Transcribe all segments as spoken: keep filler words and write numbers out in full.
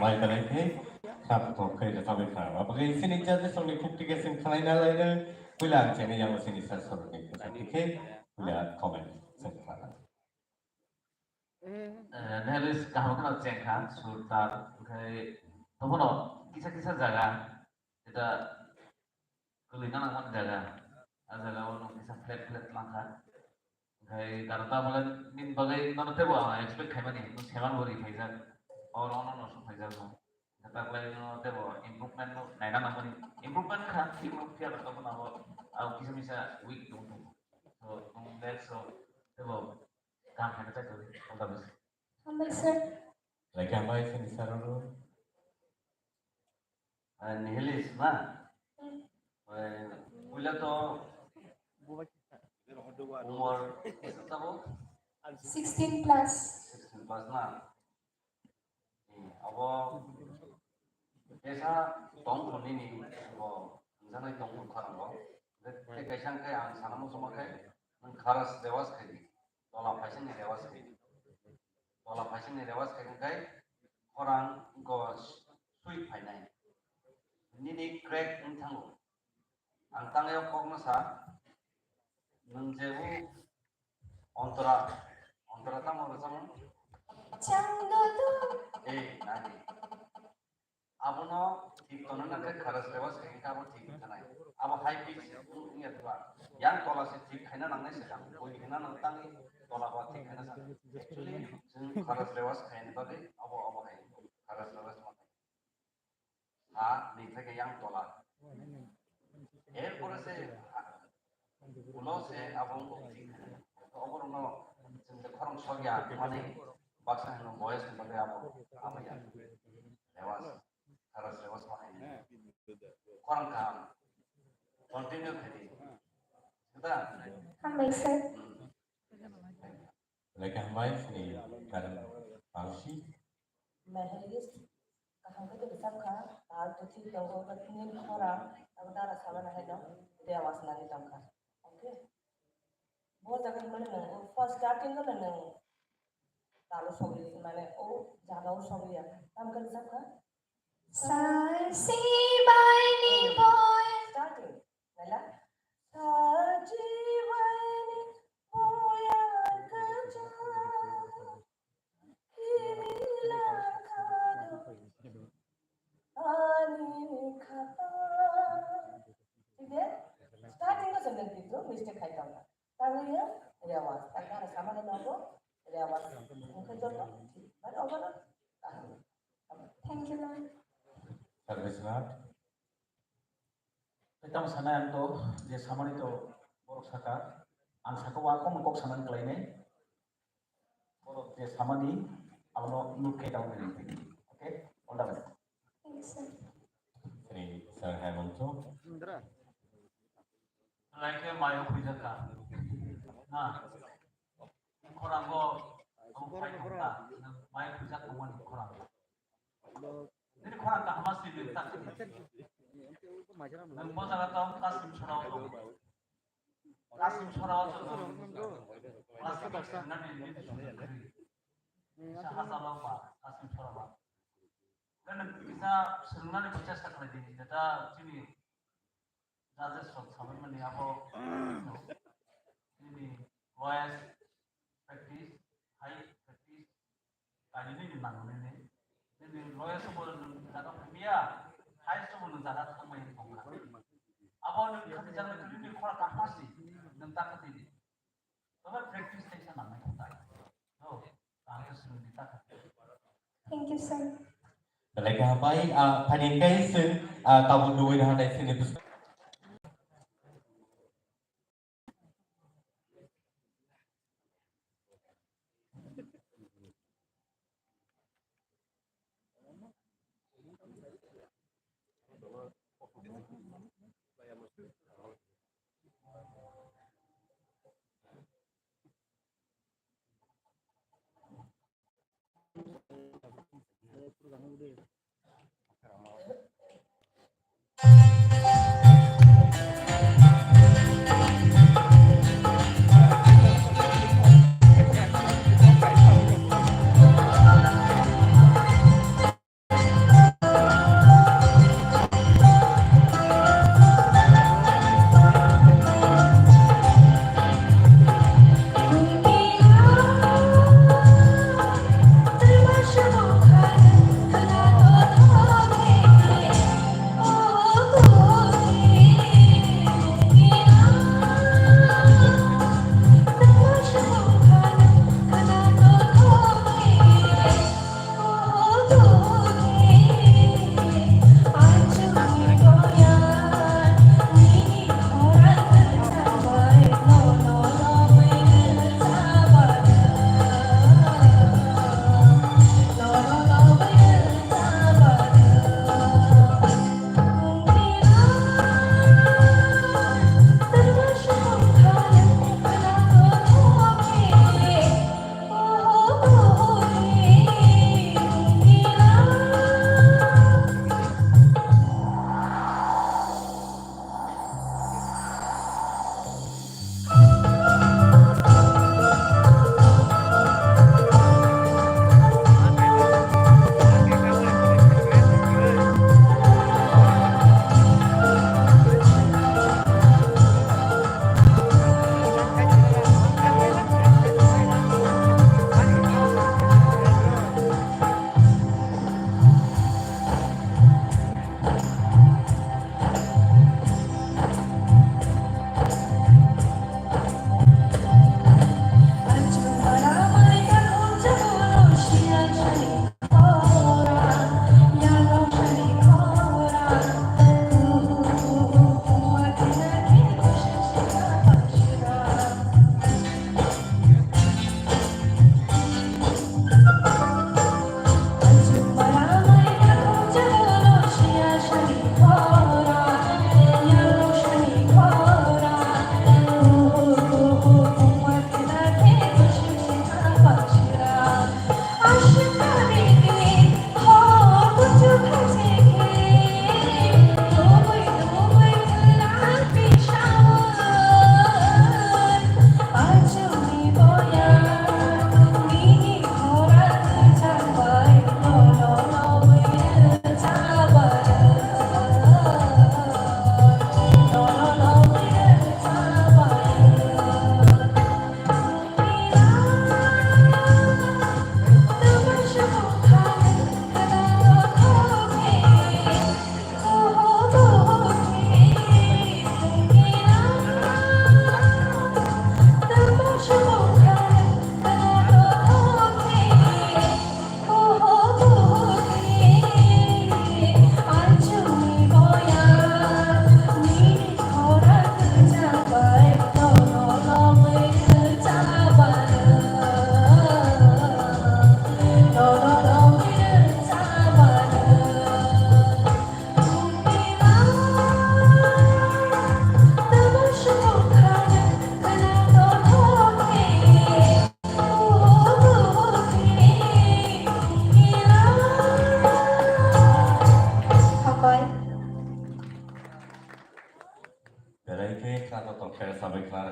Mai belai khe khap khop khe rwchapwi kha. Abagwi chini judges rokni khukti khe chwng khlai na laino. Puila ang chini yango chini sir sorokni khukti khe puila comment chwng khlai. Eh, Nelis kaham kheno chengkha, sur tar, okhai tobono kisa kisa jaga, eta kwlwina nangmani jaga, a jaga o nwng kisa flat flat langkha. Okhai karon ta bole nini bagwi nono teibo ang expect khaimani, nwng seman bo ri phaijak, or ono no sung phaijak no. Taklai no teibo improvement no naina nangmani, improvement kha, improve khe abo tobono abo, abo kisa misa weak tong tong. So, nwng next o teibo Kaham khe kachai tongdi, all the best. Hambai sir. Like hambai sini sir oro. Ah, Nihilis na? Hmm. Eh, puila to umor kisa tabo? Sixteen plus. Sixteen plus na? Hmm, abo Tesa tong phunini bo wngjaknai tong phun khorang bo. Tei kaisa khe ang sana muchungma khe nwng kharas rewas khai di. Tola phaisingni rewas khai di. Tola phaisingni rewas khai khe khorang go sweet phainai. Nini crack wng thango. Ang tangwi o kokno sa, nwng jebu ontora, ontora tamo rwchapmung? Chang do do. Eh, nani. Abono thik tongna nang khe kharas rewas khai khe abo thik wngkha nai. Abo high pitch wngya diba? Yang tola se thik khaina nangnai se ang, bui khaina nang tangwi tola bo thik khaina sa. Actually, chwng kharas rewas khaina bagwi abo, abo hai kharas rewas ma khai. Ha, ni theke yang tola. Erpore se, ha, ulo se abo wngkha. Oborokno chwng je khorang sokya, mane baksa hino boyes ni bagwi abo, abo ya. Rewas, kharas rewas ma hai. Khorang kaham. Continue khai di. Sudah? Hambai sir. Hmm. Belai khe hambai, chini Karen Bangsi. Mehalis, kaham khe tei bwsakha, pal puthi tongo, but nini khorang, abo dara sabana haino, rewas nani tongkha. Okay? Bo jaga hwnmani nwng, o first starting o nwng, talo sogwi, mane, o jaga o sogwi ya. Tamo khe bwsakha? Sal sibai ni boy. Starting. Naila? Sal sibai ni boy ar kacha. Kini la khado. Ani khapa. Thik de? Starting o sendel kintu mistake khai tongkha. Tangwi ya rewas. Tangwi ano samani nogo rewas. Mungkhe joto thik. But overall kaham. Thank you, Lord. Service Lord. Tei tamo sanai ang to je samani to borok saka, ang saka wa kok kok sanani kalainai. Borok je samani abono nuk khe tamo bini. Okay, all the best. Thank you, sir. Sri Sir Hemant. Belai khe mayo khuijak kha. Na. Khorang bo abo phai thangkha. Mayo khuijak tongmani khorang. Nini khorang kaham ma sidi ta. Nwng bo jaga tong Kasim Sora o tong. Kasim Sora o tong. Plastic nani nini sundar kri. Sa hasa ba Kasim Sora ba. Nwng kisa swrwngnani bo chesta khlai di. Jeta chini judges rok sabai mani abo nini lowest practice, high practice, kainwi nini nangnai nini. Nini lowest bo nwng jaga phaimya, highest bo nwng jaga thangmani tongkha. Abo nwng khati jagwi nini khora kahma si, nwng ta khati di. Tobe practice teisa nangnai kho ta. No, kaham khe swrwng di ta kha. Thank you, sir. Belai khe hambai, ah, phaini hwnkhe chwng, ah, tabuk nugwi rw hanai chini bwskango.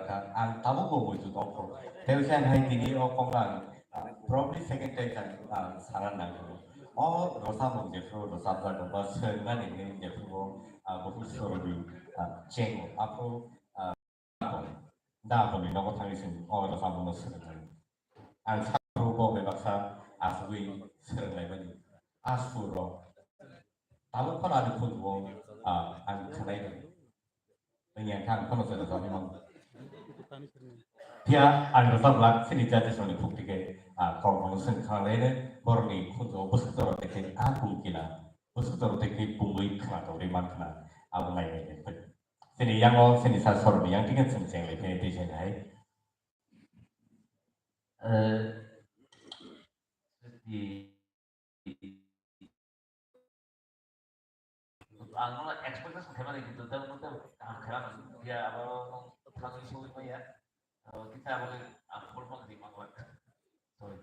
Ang tabuk bo muitu tongkho. Tei se hai tini o kok ang, ah, probably second time ang, ah, sana nango. O rosamo jephru rosapjak ba swngnani hinwi jephru o, ah, buphuru soroni, ah, chengo. Aphuru, ah, da boni nogo thangwi chwng o rosamo no swngnai. Ang sakno bo bai baksa asugwi swrwnglaimani. A sur rok tabuk phano ani khunjugo, ah, ang khwnai rw. Wngya kha ang phano se rwchapmani. Phiya ang rwchap glak chini jati songni khukti khe, ah, kok bono swng khna laino borokni khunjugo bwswk jora tei khe a kungkila bwswk jora tei khe bumui khna tongwi man khna abo nai nai nai. Chini yango chini sa soroni yang tike chwng cheng lai phai tei cheng hai. Eh, di, ang no expectation khaimani kintu tei mungkin kaham khaimani dia abo thangwi sui maya. Eh, kita abo ang full mark di mangwak. Sorry.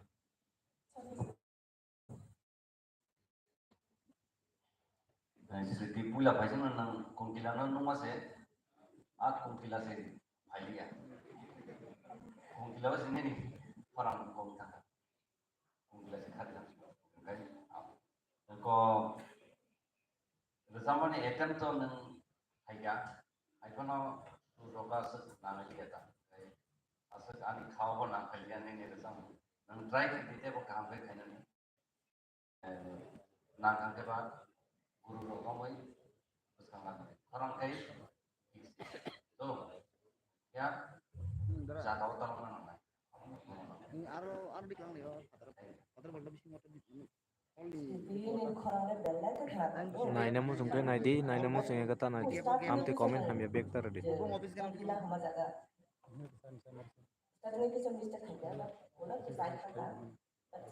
Nang sisi di puila phaisano nang kongkila no nungma se, a kongkila se phailiya. Kongkila o sini ni khorang kong thangkha. Kongkila se khari thang. Oke. Ko rwchapmani attempt to nang phaikha. Haiphano roka se nang liya ta. Aswk ani khao bo nang phailiya nini rwchapmani. Nang try khe di tebo kaham khe khainani. Nang hwnkhe ba guru rok romwi bwskang nang khorang khai to ya jaga o tong nang nai. Aro aro biklang leo phatar phatar bolto bisi motor bisi. Naina muchung khe naidi, naina muchung ya kata naidi. Amtwi comment hamya bag ta rwdi.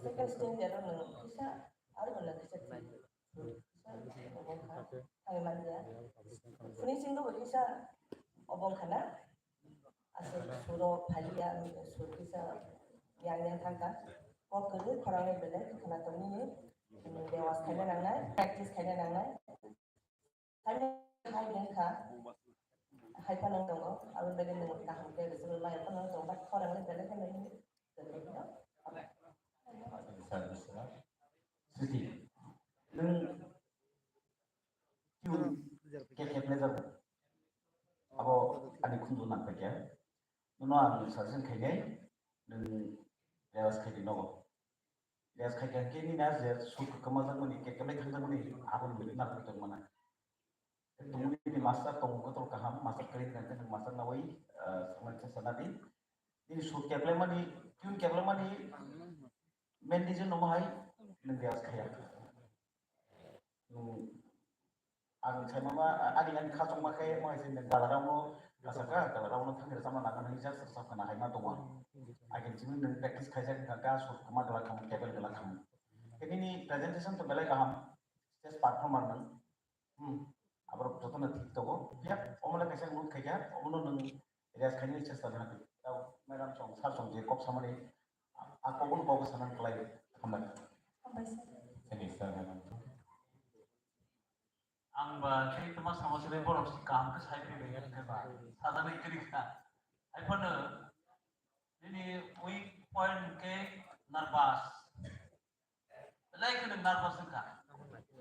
Second stage aro nwng kisa aro nwng kisa kisa obong kha thangwi man ya. Finishing bo kisa obong kha na. Aswk suro phaliya sur kisa yang yang thangkha. Kok kwrwi khorang belai khna tongmini. Nwng rewas khaina nangnai, practice khaina nangnai. Hai, hai, hai, kha. Hai, phano tongo. Aboni bagwi nwng kaham khe rwchapwi maya phano tongo, but khorang le belai kheno hino. Sir, sir. Sisi, nwng tune khe khe play jago. Abo ani khunju nang khe khe. Nwng ang suggestion khainai, nwng rehearse khaidi nogo. Rehearse khai khe nini a je sur kwmajakmani, kekemai thangjakmani, aboni bagwi narwgwi tongmana. Tongmani nini master tongo, kotor kaham, master kwrwi kha khe nwng master nawi, ah, samani chesta nadi. Nini sur keplaimani, tune keplaimani, main reason omo hai, nwng rehearse khaiya. Nwng Ang sai mama, ani, ani kha chongma khe, mo hai se nwng gala round no, kasa kha, gala round no thangni rwchapna nango hinwi just rwchap khna hai ma tongo. Agini simi nwng practice khaijak wngkha kha, sur kwma glak khamu, table glak khamu. Khe nini presentation to belai kaham, stage performer nwng. Hmm, aborok jotono thik tongo. Phiya, omo le kaisa note khaikha, omono nwng rest khainani chesta kha. Tao madam song, sir song je kok samani, a, a kokno kok sanan klai, hambai. Hambai sir. Thank you, sir. Ang ba tei tma samo se borok si kaham khe sai phai bai khe ba. Sajaknai kwrwi kha. Hai phano nini weak point khe nervous. Belai kheno nervous wngkha.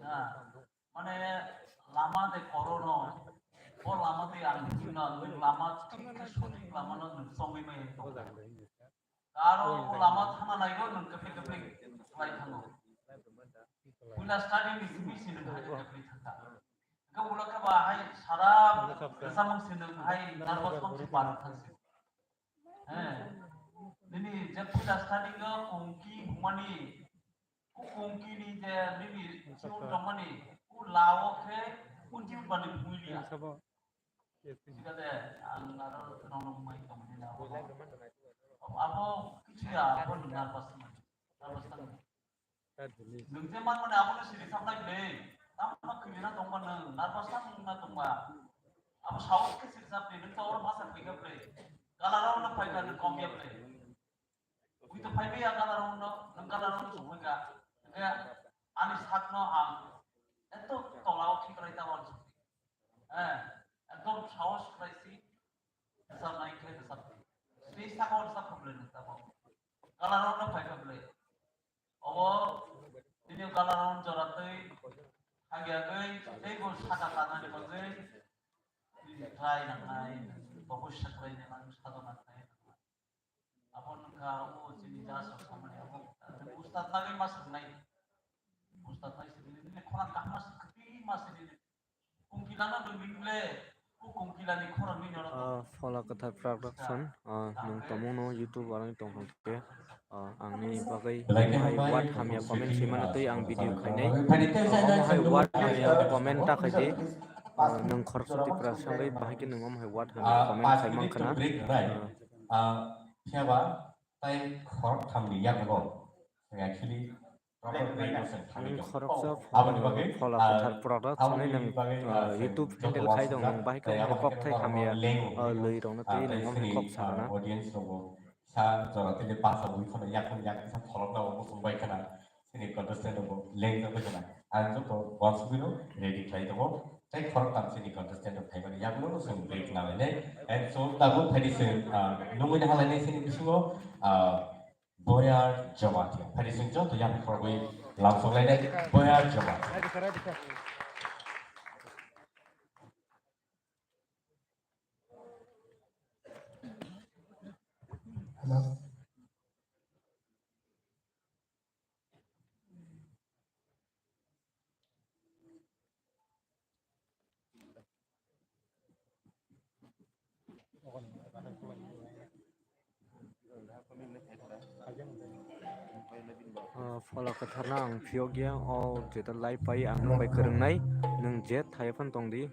Na, mane lama de korono, bo lama de ang hino, nwng lama thik khe sothik lama no nwng chongwi maya tong. Aro bo lama thana naigo nwng kwplai kwplai khlai thango. Puila starting ni simi se nwng hai kwplai thangkha. Hwnkhe ulo khe ba hai sara rwchapmung se nwng hai nervous bang se par thang se. He. Nini je puila starting o kongki hwnmani, o kongki ni je nini tune tongmani, o lao khe o tune bani phungwi liya. Sikade, ang aro nono mai tongmani na abo. Abo kichu ya, abo ni nervous mani. Nervous tang. Nwng je man mani abo no siri samlai ble. Tam ma khili na tongma nwng, nervous tang na tongma. Abo saos khe siri sap ble, nwng to oro masa koi ga ble. Gala rao no phai ga nwng kom ya ble. Ui to phai ya gala rao no, nwng gala rao no sokoi ga. Hwnkhe ani sak no ang eto tola o khikrai ta wan sokoi. Eh, ekdom sahos khlaisi. Sab nai khe sab. Stage saka o sab problem ni tamo. Color o no phai problem. Obo tini color o jora twi hagi agwi tei bo saka tanani bagwi tini try nangnai, bobo saklai nangnai, sadona khlai nangnai. Abo nokha o chini ja sok samani abo ustad nagwi ma swngnai. Ustad nai sini ni khorang kahma sini ma sini. Kungkila no dun bile, o kungkila ni khorang ni noro. Ah, Phola Kwthar Production, ah, nwng tongmungno YouTube arang tong hwn khe, ah, ang ni bagwi hai word hamya comment swi mano tei ang video khainai. Omo hai word hamya comment ta khai di. Ah, nwng khoroksa Tripura sangwi bahai khe nwng omo hai word hamya comment khai man khana. Ah, phiya ba tai khorok thamni yago actually Nwng khoroksa Phola Kwthar Production ni nwng, ah, YouTube handle khai dong, nwng bahai khe kok thai hamya, ah, lwi rokno twi nwng omo hai kok sakna. Audience rogo sa jora tele pasa wi khona yak khona yak sa khorok na omo sumbai khana. Sini contestant rogo leng jagwi khana. Ang joto wansugwino ready khlai tongo. Tai khorok tam sini contestant rok phaimani yakno swng break na lainai. And so tabuk phaidi swng, ah, nungwi na halainai sini bisingo, ah, Boyar Jamatia. Phari sing joto yang khorogwi lamsok lainai Boyar Jamatia. Hello. Ah, Phola Kwtharno ang phiyok ya, o jeta live pai ang nwng bai kwrwngnai, nwng je thaiphano tong di,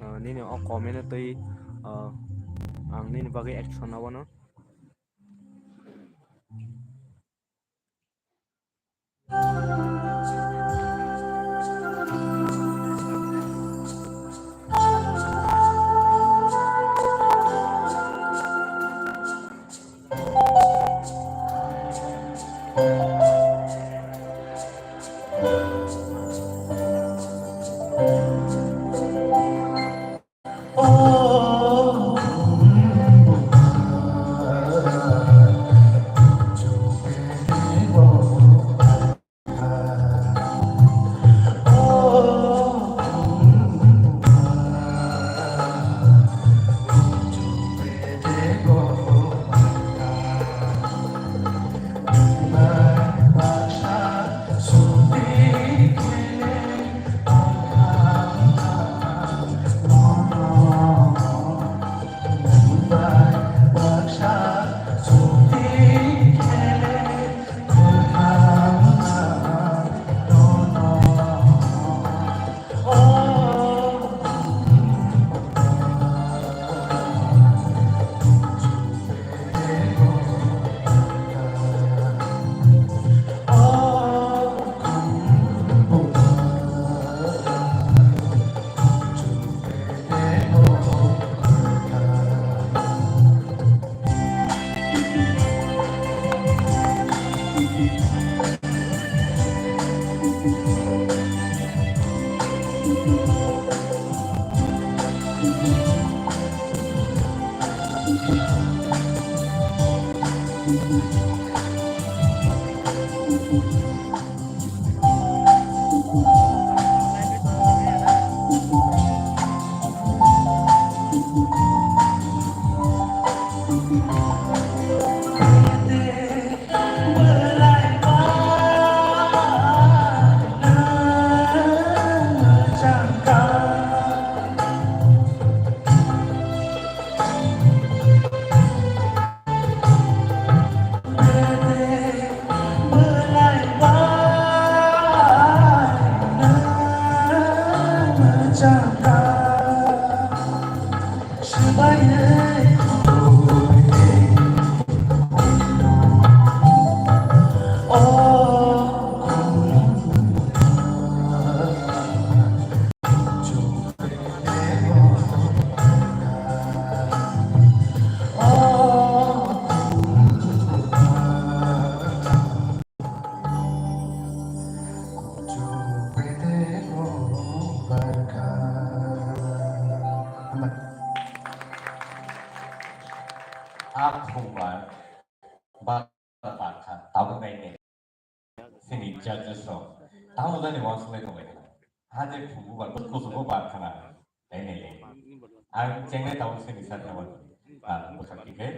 ah, nini o comment twi, ah, ang nini bagwi action awano. Tamo jani wansuk lai tongbai kha. Ha je phungu bar, kusugo bar khana. Lai nai lai. Ang chengnai tabuk sini sa thabar. Ah, bwkha kikhe.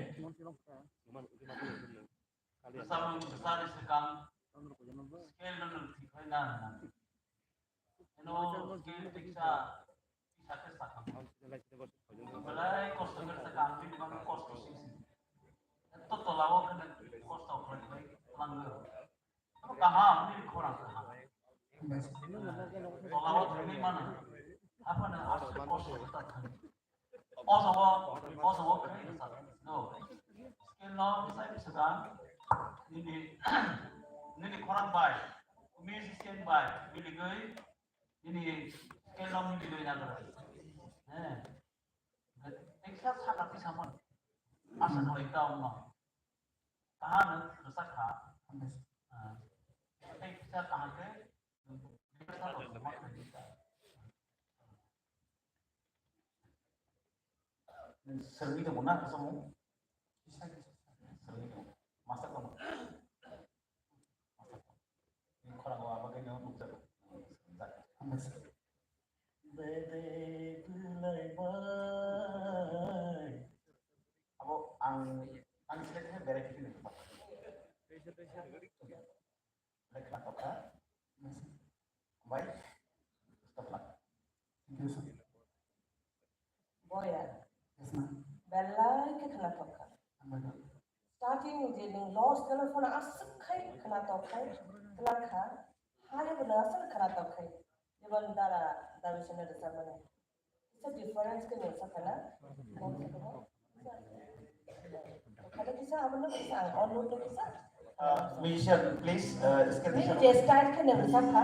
Bwsa bwsa ni swkang scale no nwng thik khlai na hwnna. Eno scale tiksa, tiksa khe sakha. Belai kosto khe sakha, ang bini bagwi kosto sisi. Eto tola o kheno kosto khlai khlai mango. Kaham, nini khorang kaham. Tola o thangwi mano. Aphano aswk kosto khe ta thangwi. Ojago, ojago khe no. Scale no bwsai bwswkang nini, nini khorang bai, music stand bai miligwi nini scale no miligwi nagra. He. Teksa saka tisa mon. Asa no ekta ongno. Kaham no bwsa kha. Tei kisa kaham khe. Swrwngwi tongo na, kosongo? Swrwngwi tongo. Master tongo. Master tongo. Ni khorang o abo khe no nukjago. Swrwngjak. Bede bwlai bai. Abo ang, ang select khe berai khe nukjak. Belai khwna tokha. Hambai. Tokha. Boya. Belai khe khwna tokha. Starting je nwng lost khe phano aswk khai khwna tok khai khwna kha. Hai bo nwng aswk khwna tok khai. Jebon dara Dabi Sena rwchapmani. Kisa difference khe nwng sakha na? Khali kisa abo no kisa ang on load kisa. Uh, musician, please, uh, scale Nini kisa. Je style khe nwng sakha,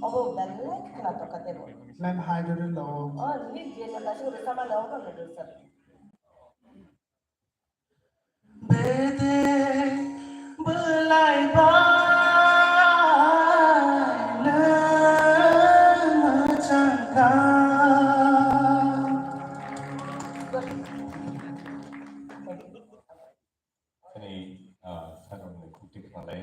obo belai khe khwna tokha tebo. Ma'am, high to the low. Oh, nini je nwng kaisa rwchapmani obo no rwchap. Bede bwlai bai nwng mwchangkha. Chini, ah, sakhamni khukti khnalai.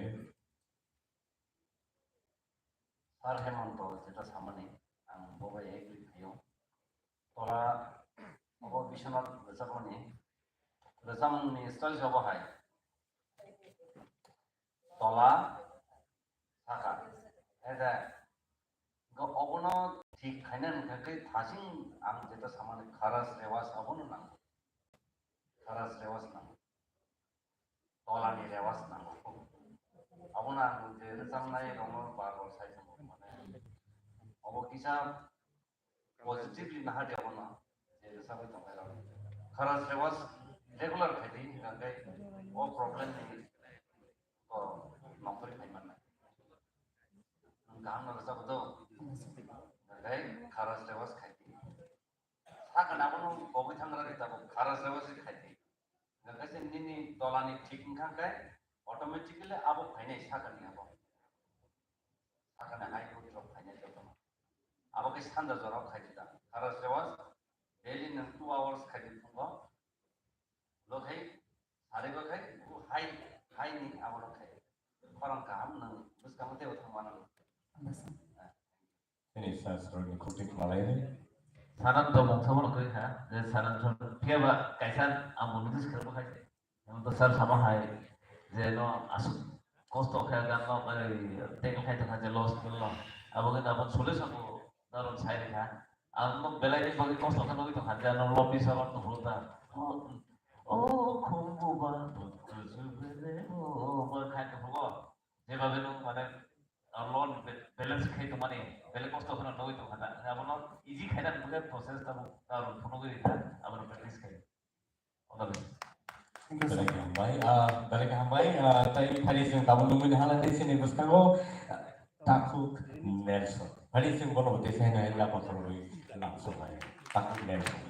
Sir Hemonto jeta samani, ang bo bai agree khaio. Tola obo Biswanath rwchapmani, rwchapmani style se obo hai. Tola saka. Ede, go obono thik khaina hwnkha khe thasing ang jeta samani kharas rewas abono nango. Kharas rewas nango. Tolani rewas nango. Abono ang je rwchapnai rokno bar bar sai tongo, mane obo kisa positively naha de abono je rwchapwi tongkhe rok. Kharas rewas regular khai di, hwnkha khe o problem ni ko nongkhorwi phai mannai. Ang kaham no rwchapbo do, hwnkha khe kharas rewas khai di. Sakani abono kobui thangra di tabuk kharas rewas khai di. Hwnkha khe se nini tolani thik wngkha khe automatically abo phainai sakani abo. Sakani hai khe rok phainai jotono. Abo khe sanja jorao khai di da. Kharas rewas daily nwng two hours khai di phungo. Lo khai, sari bo khai, hai, hai ni abono khai. Khorang kaham nwng bwskango teibo thangma nango. Finish, sir, sorry, ni khukti khwlai. Sanan to mungsa bono koi kha, je sanan to phiya ba kaisa ang bo notice khe bo khai. Ang to sir sama hai, je no asuk kosto khe gan no, ai, teng khai to kha je loss khe lo. Abo khe abo solution bo daron sai kha. Ang no belai ni bagwi kosto khe nugwi to kha je no lobby saron to hulta. O, o, khumbu ba, bukku jubele, o, ba khai to hugo. Jeba beno mane, ah, loan ba-, balance khai tongmani, belai kosto kheno nugwi tongkha da. Abono easy khaina bagwi process tabuk, ah, phunugwi rikha, abono practice khai. All the best. Thank you, sir. Belai khe hambai, ah, belai khe hambai, ah, tai phari sing tabuk nungmani hala tei sini bwskango, ah, Takhuk Nelson. Phari sing bono tei sai nai la kotor rwi nang so hai. Takhuk Nelson.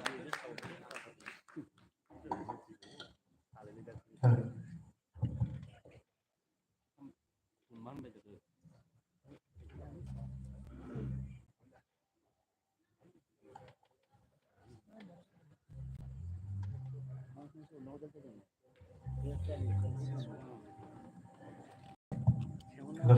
Hello.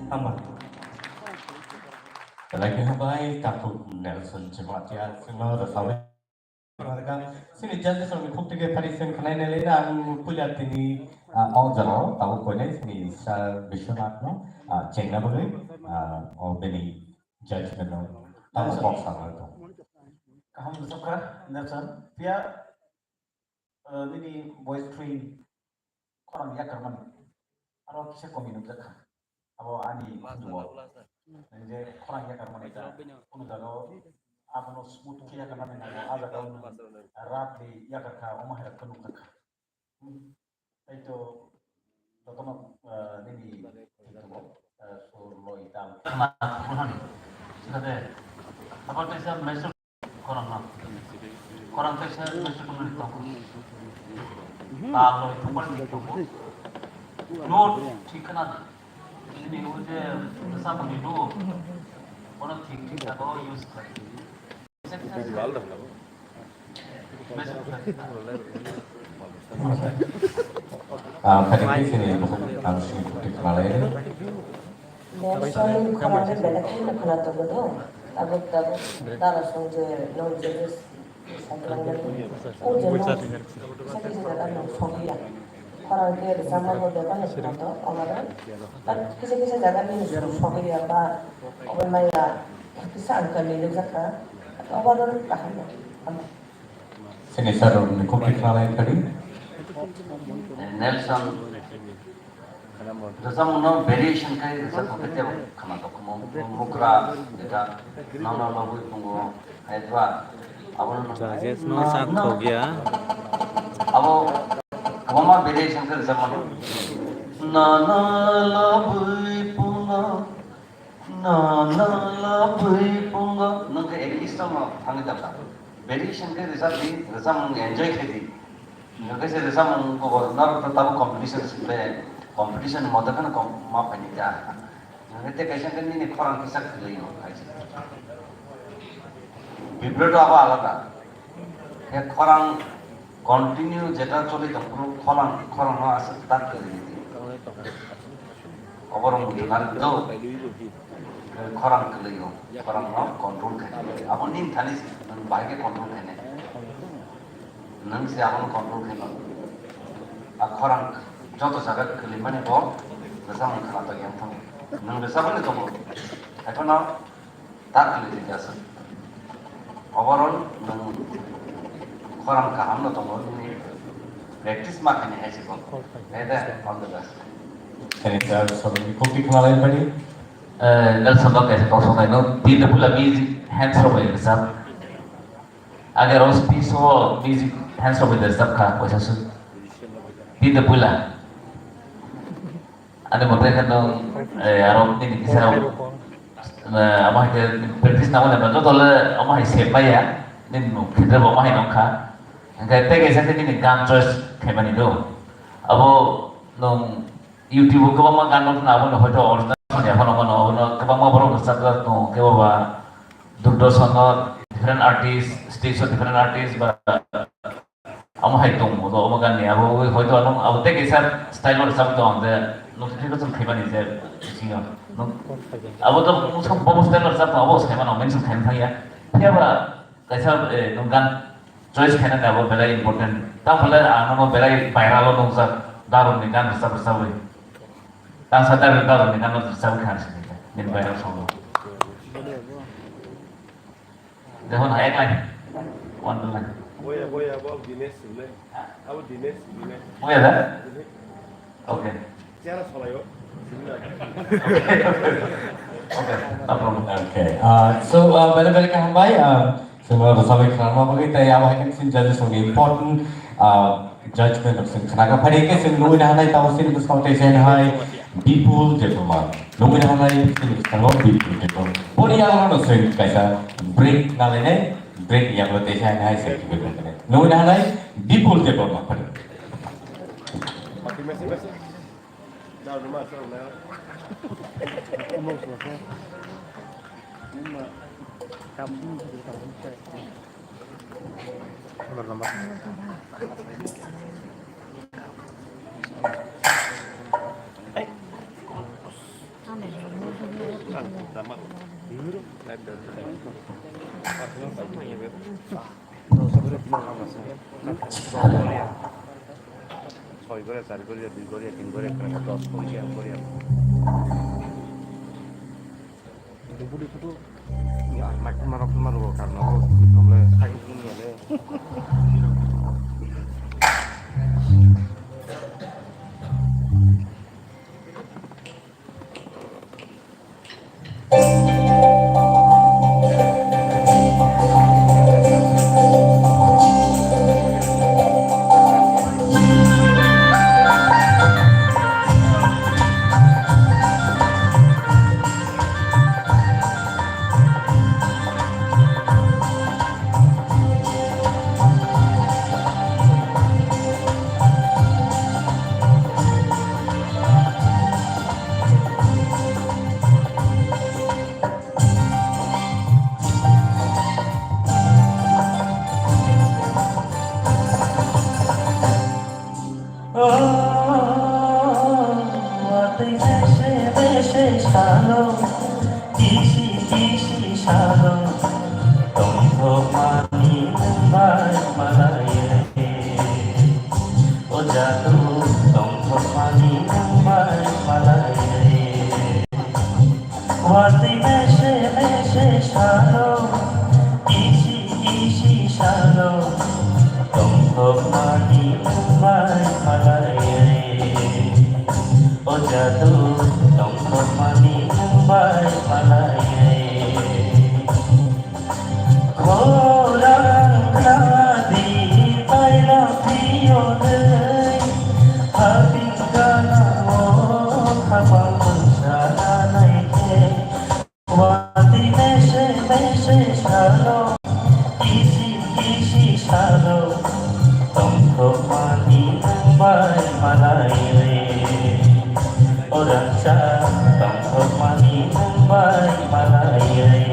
Hambai. Belai khe hambai, Takhuk Nelson Jematia, chwngno rwchapwi rwkha. Chini judges rokni khuk twi khe phari chwng khwnai nai le ang puila tini, ah, o jora o tabuk koinai chini Sir Biswanath no, ah, chengna bagwi, ah, o bini judgment no tamo kok sana rwkha. Kaham rwchapkha, Nelson. Phiya, ah, nini voice train khorang yakarmani aro kisa komi nukjakha. Abo ani khunjugo. Nang je khorang yakarmani ta, kunu jaga o abono smooth khe yakarmani nango, a jaga o nwng roughly yakarkha, omo hai rok khe nukjakha. Hmm. Tei to jotono, eh, nini thik tongo, eh, sur, loi, tal. Khna, khna, khna. Sikha de. Abo teisa message Khorang no. Khorang kaisa message tongmani tongo. Ta loi thumbar ni tongo. Note thik khna di. Nini o je samung ni note. Ono thik thik jaga o use khlai. Message khlai. Ah, khadik ni sini ang sini thik khlai. Nelson ni khorang khe belai khe khwna tongo do. Tabuk tabuk dala song je no je je saklang nani. O je no kisa kisa jaga no sogwi ya. Khorang khe rwchapma bo bebak no khwna to omo do. But kisa kisa jaga ni sogwi ya ba obo maya kisa ang kami nukjakha. Obo do kaham no. Sini sir rok ni khuk thik khlai kha di. Nelson. Rwchapmung no variation khai rwchapmung khe tebo khna tongkha mo, mukra, jeta, nono lobwi pungo, hai ba, abo no. Judges no sak thok ya. Abo kwbangma variation khai rwchapmung. Nono lobwi pungo, nono lobwi pungo. Nwng khe ek style no thangwi tongkha. Variation khai rwchap di, rwchapmung enjoy khai di. Hingke kaisa rwchapmung kobor norok to tabuk competition se ble, competition ni moto kheno kom ma phaini ta. Hingke tei kaisa khe nini khorang kisa kwlwi o kaisa. Bibro to abo alada. Khe khorang continue jeta choli tong phuru khorang, khorang no aswk start kwlwi di. Oborok muchunani do. Khorang kwlwi o, khorang no control khai. Abo nini thani se, nwng bahai khe control khainai. Nwng se abono control khaima. A khorang joto jaga kwlwimani bo rwchapmung khwna tong yang thango. Nwng rwchapmani tongo. Haiphano ta kwlwi rwdi aswk. Overall nwng khorang kaham no tongo, nini practice ma khaini hai se bo. Hai de, all the best. Thank you, sir. Saboni khukti khwna lai bani. Eh, Nelson no kaisa kok songnai no, Tin Dapula music hands rok bai rwchap. Age aro speech o music hands rok bai rwchap kha, kaisa su. Tin Dapula. Ani mote khe nwng, eh, aro nini kisa, eh, amo hai khe practice nangmani joto le amo hai se maya, nini nuk khe bo amo hai nong kha. Hingkhe tei kaisa khe nini gan choice khaimani do. Abo nwng YouTube o kwbangma gan nukna, aboni hoito original ya phano mano, abono kwbangma borok rwchapjak tongo, kebo ba Doordarshan o different artist, stage o different artist ba amo hai tongo, omo gan ni abo hoito ano abo tei kaisa style o rwchapjak tongo je notification khaimani je bisingo. Abo to bobo style o rwchap tongo, abo saimano mention khaina thangya. Phiya ba kaisa, eh, nwng gan choice khaina abo belai important. Tamo le ang nono belai viral o nukjak, Darun ni gan rwchap rwchapwi. Tang sa Darun, Darun ni gan rwchap kha sini. Nini viral song. Jehon hai ek line. One line. Boya, boya, bo Dinesh sini. Abo Dinesh, Dinesh. Boya da? Okay. Chera solai o. Okay, no problem. Okay. Uh, so, uh, very, very kaham bai. Uh, so, uh, sabai khana ma bagwi tai abo hai khe sin judges ni important, uh, judgment of sin khana ka phari ke sin nui na hanai tao sin bus kau te sen hai Bipul Debbarma. Nui na hanai sin bus kau Bipul Debbarma. Pori ya no sin kaisa break na le nai. Break ni yago tei sa hai se kibe kene. Nungwi na hanai Bipul Debbarma phari. Soi goria, char goria, dui goria, tin goria, ekkan dos goria, goria. Ya, mak marok marok karno, samle, hai, ini ya le. O, watwi mese mese salo, kisi kisi salo, tongthokmani nwng bai malai re. O jadu, tongthokmani nwng bai malai re. Watwi mese mese salo, kisi kisi salo, tongthokmani nwng bai malai re. O jadu, tongthokmani nwng bai malai re. Khorang khna di pailak di onei, haping gana o khapang mungsa nanai khe. Watwi mese mese salo, kisi kisi salo, tongthokmani nwng bai malai re. O rangchak tongthokmani nwng bai malai re.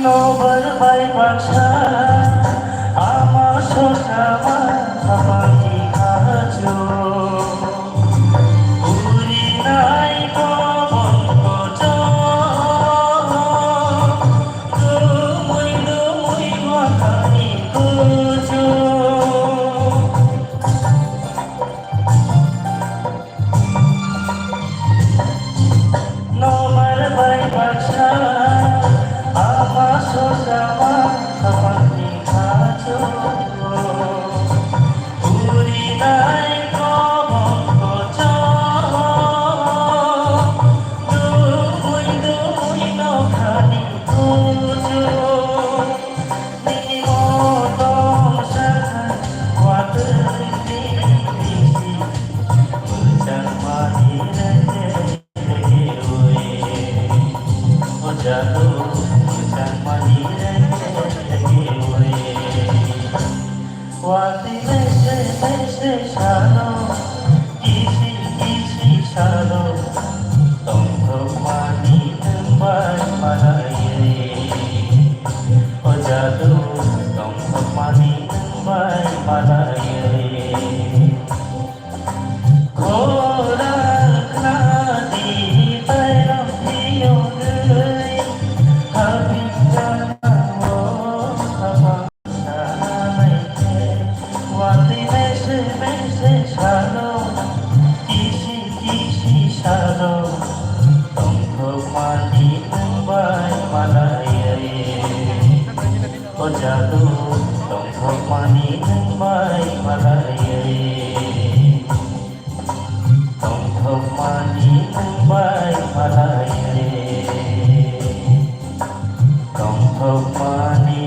Nobar bai baksa ama sosa ma thamani khachu. Uri nai ko bon ko cho. Dumui dumui wakhani kuchu. Nobar bai baksa ama sosa ma thamani khachu. Mese mese salo, kisi kisi salo, tongthokmani nwng bai malaiwi. O jadu, tongthokmani nwng bai malaiwi. Khora khna di, tailam phiyogwi, habing jana o habang. Watwi mese mese salo, kisi kisi salo, tongthokmani nwng bai malaiwi. O jadu, tongthokmani nwng bai malaiwi. Tongthokmani nwng bai malaiwi. Tongthokmani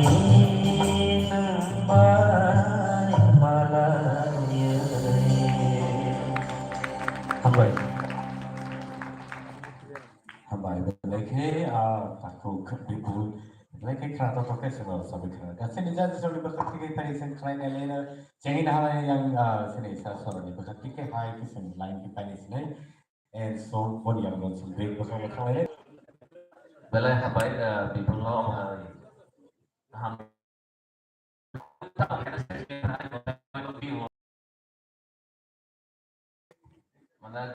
nwng bai malaiwi. Hambai. Hambai, belai khe, ah, takhuk Bipul, belai khe khna tongthok khe chwngno sabai khna. Gasini jati songni bwkhak twi khe paini seng khlai nai leno, chengina hamai yang, ah, sini sa soroni bwkhak twi khe hai khe chwng line khe paini sinai. And so, boni yang non sing break bwkhak bwkhak lai. Belai hambai, ah, Bipul no, ah, ham-, Mana